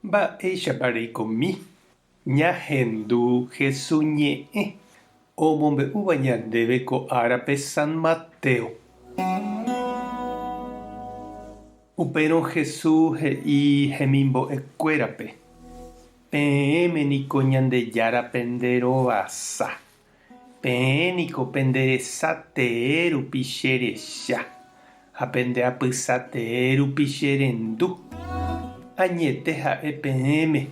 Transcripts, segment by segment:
Mba'éichapa reikomi ñahendu Hesu ñe'ẽ omombe'úva ñandéve ko árape San Mateo. Upérõ Hesu he'i hemimbo'ekuérape, Peẽme niko Ñandejára pende rovasa. Peẽ niko pende resa tee rupi che recha, ha pende apysa tee rupi che rendu. Añete ha'e peẽme,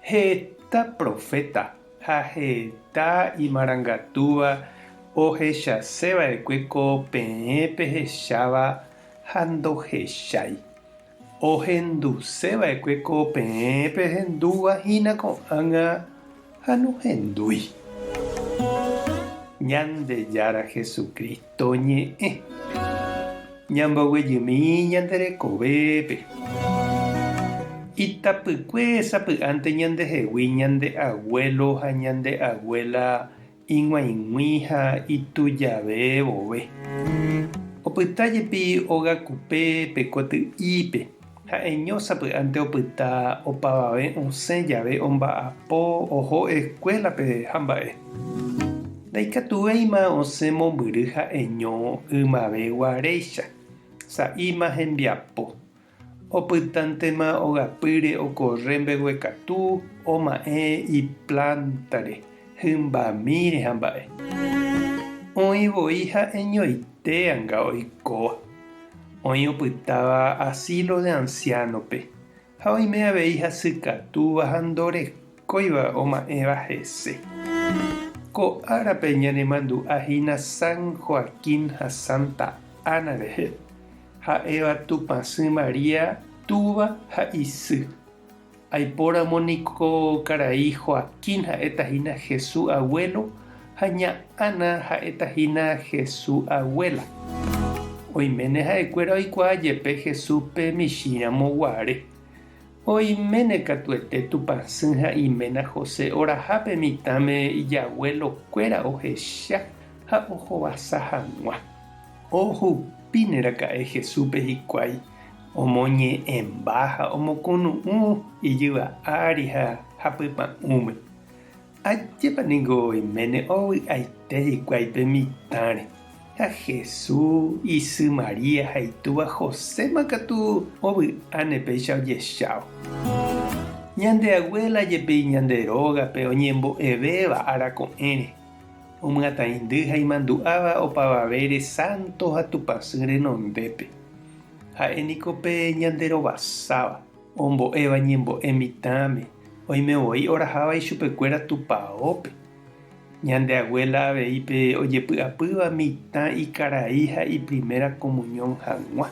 heta proféta ha heta imarangatúva ohechase va'ekue ko peẽ pehecháva ha ndohechái. Ohenduse va'ekue ko peẽ pehendúva hína ko'ág̃a ha nohendúi. Ñandejára Jesucristo ñe'ẽ. Ñamboguejymi ñande rekovépe. Itapykue sapy'ánte ñandehegui ñande aguélo ha ñande aguéla Ig̃uaig̃ui ha itujave vove. Opyta jepi óga kupe pe koty'ípe, ha'eño sapy'ánte opyta opavave osẽ jave omba'apo oho eskuélape ha mba'e. Ndaikatuvéima osẽ mombyry ha'eño ymave guaréicha, sa'íma hembiapo. Opytántema ogapýre okorre mbeguekatu oma'ẽ iplántare, hymbamíre ha mba'e. Oĩ voi ha'eñoite anga oikóva. Oĩ opytáva asilo de anciano-pe, ha oime avei hasykatúva ha ndorekóiva oma'ẽva hese. Ko árape ñanemandu'a hína San Joaquín ha Santa Ana rehe. Ha'éva Tupãsy María túva ha isy. Aipóramo niko karai Joaquín ha'éta hína Jesús aguélo ha ña Ana ha'éta hína Jesús aguéla. Oiméne ha'ekuéra oikuaa jepe Jesúspe michĩramo guare. Oiméne katuete Tupãsy ha iména José oraha pe mitãme ijaguélokuéra ohecha ha ohovasa hag̃ua. Ohupíne raka'e Jesúspe hikuái, omoñe'ẽmba ha omokunu'ũ ijyva ári ha hapypa'ũme. Ajépa ningo oiméne ovy'aite hikuái pe mitãre. Ha Jesús, isy María ha itúva Joséma katu ovy'áne péicha ojechávo. Ñande aguéla jepi ñande rógape oñembo'evéva ára ko'ẽre. Omyatãindy ha imandu'áva opavavére sánto ha Tupãsy renondépe. Ha'e niko pe ñanderovasáva, ombo'éva ñembo'e mitãme, oime voi oraháva ichupekuéra tupaópe. Ñande aguéla avei pe ojepy'apýva mitã ikarai ha ipriméra komuñón hag̃ua.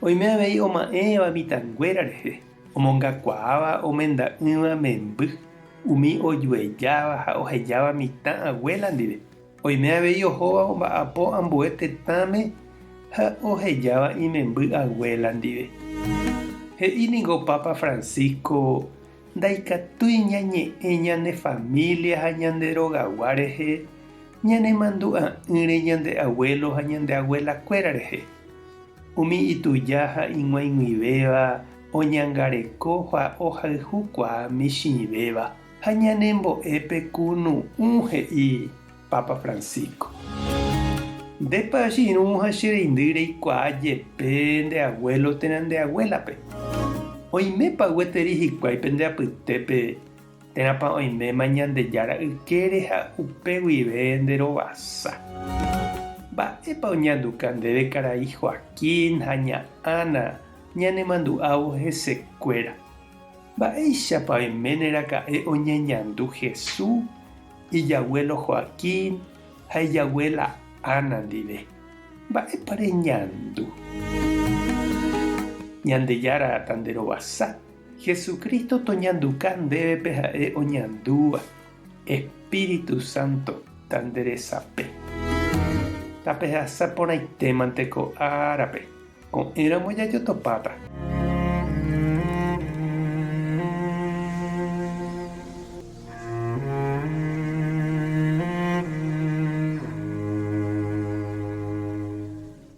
Oime avei oma'ẽva mitãnguéra rehe, omongakuaáva omenda'ỹva memby. Umi ojuejáva ha ohejáva mitã aguéla ndive, oime avei ohóva omba'apo ambue tetãme ha ohejáva imemby aguéla ndive. He'i ningo Papa Francisco ndaikatúi ñañe'ẽ ñane familia ha ñande rogagua rehe ñanemandu'a'ỹre ñande aguélo ha ñande aguelakuéra rehe. Umi ituja ha ig̃uaig̃uivéva oñangareko ha ohayhukuaa michĩvéva ha ñanembo'e pe kunu'ũ, he'i Papa Francisco. Ndépa che irũ ha che reindy reikuaa jepe nde aguélo térã nde aguélape? Oimépa gueteri hikuái pende apytépe térãpa oiméma Ñandejára ykére ha upe guive nde rovasa? Mba'épa oñanduka ndéve karai Joaquín ha ña Ana Ñanemandu'ávo hesekuéra, mba'éichapa oiméne raka'e oñeñandu Jesús, ijaguélo Joaquín ha ijaguéla Ana ndive? Mba'épa reñandu? Ñandejára tanderovasa, Jesucristo toñanduka ndéve pe ha'e oñandúva, Espíritu Santo tanderesape. Tapehasa porãitémante ko árape. Ko'ẽramo jajotopáta.